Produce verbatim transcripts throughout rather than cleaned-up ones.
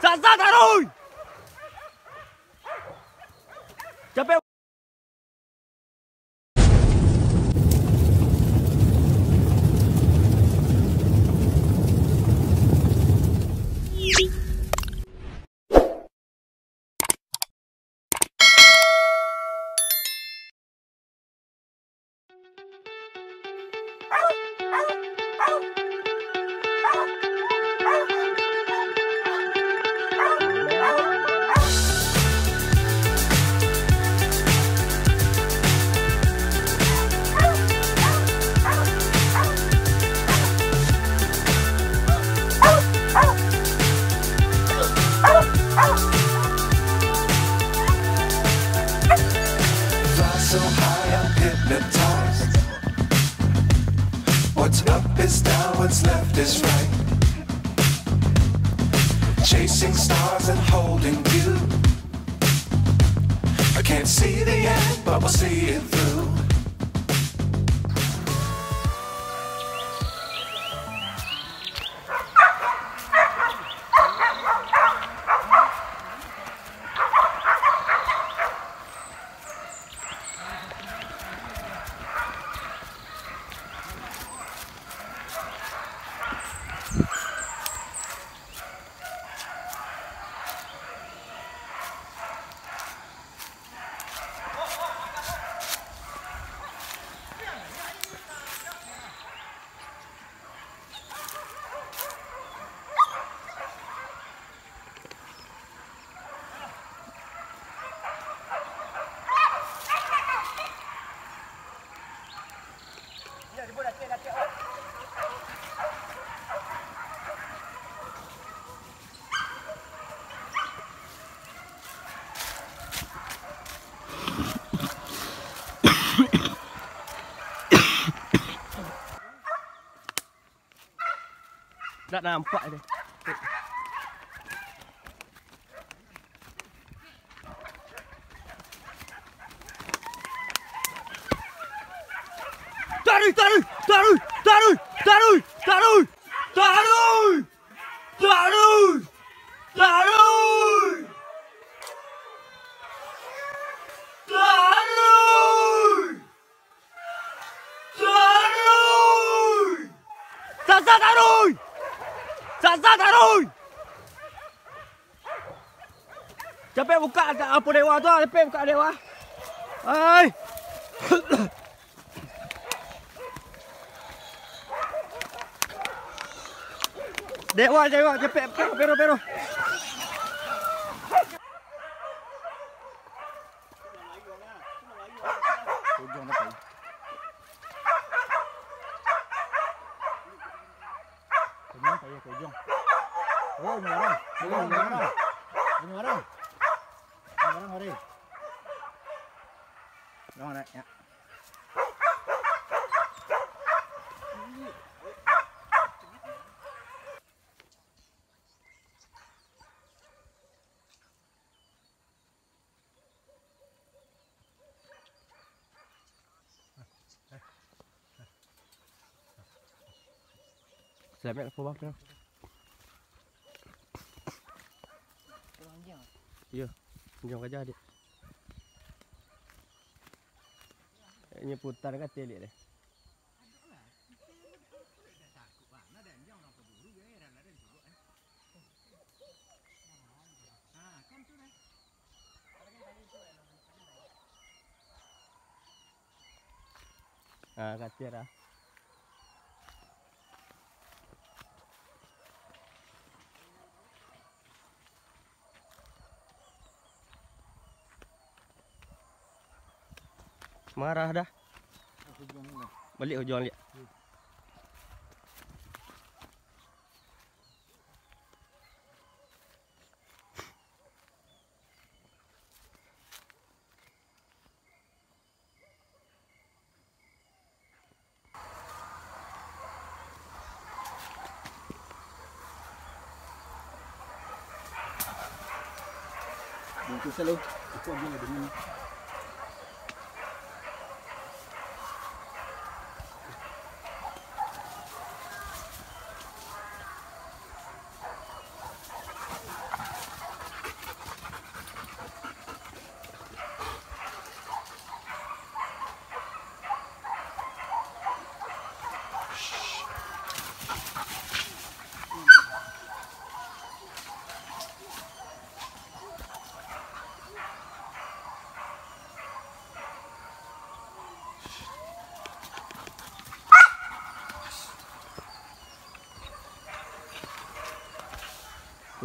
Sasa taruih! Capek. Fly so high, I'm hypnotized. What's up is down, what's left is right. Chasing stars and holding you. I can't see the end, but we'll see it through. Ndak nampak deh. Taruih, taruih, taruih, taruih, taruih, taruih, taruih, taruih, taruih, taruih, taruih. Taruih! Sasa taruih! Sasa taruih! Capek buka apo dewa tu, capek buka dewa. Ai. Dewa, dewa, capek, pero, pero, pero. Ujung dapat. Ujung dapat, ya, ke ujung. Oh, ini orang. Ini orang. Ini orang. Ini orang, hari. Orang, hari, ya. Selamat apa bang? Iya, panjang gajah dek. Ini putar kan telik deh. Ah, kaciak dah. Marah dah. Balik ujung liak. Bungkus lu. Aku ambil lah dengan.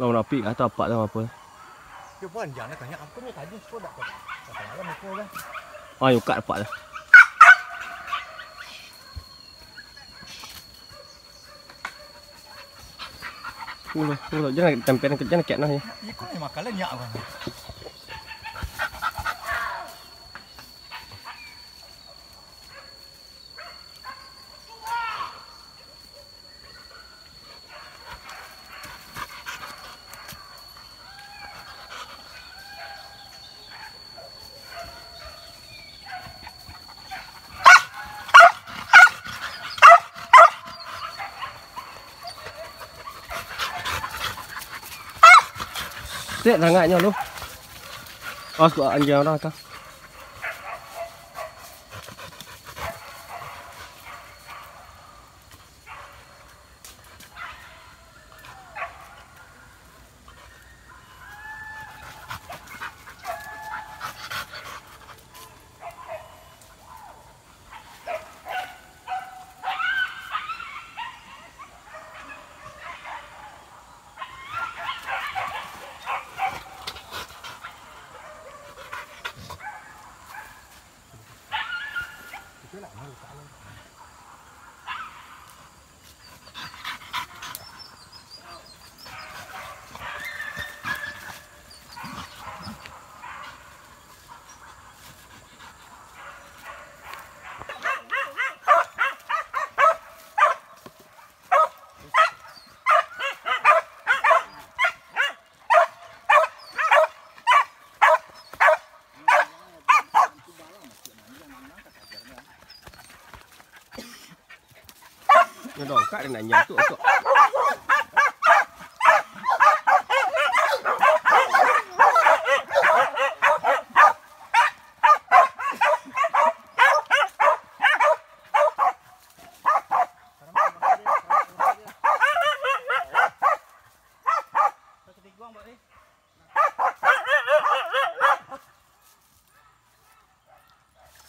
Lah munafik ka atau apak tu apo? Yo panjang lah, tanya apa ni tadi, kok dak kok. Dak malam itu kan. Ah, yukak apak tu. Ulo, ulo, jangan tempel, jangan kek nah ya. Iko ni makan lah nyak bang. Sek sangatnyo lu. Awas kok anjing urang tu. Nyo dongkak dek nak nyo tu, tu.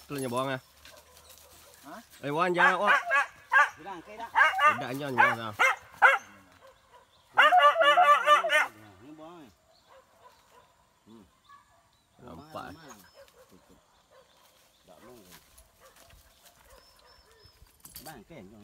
Tu nyo bawang ah. Hah? Eh, bawang jangan, wak. Bilang, angkai dak? Dak, nyo, nyo, dah. Ni bawang ni. Hmm. Nampak. Bang, angkai, nyo.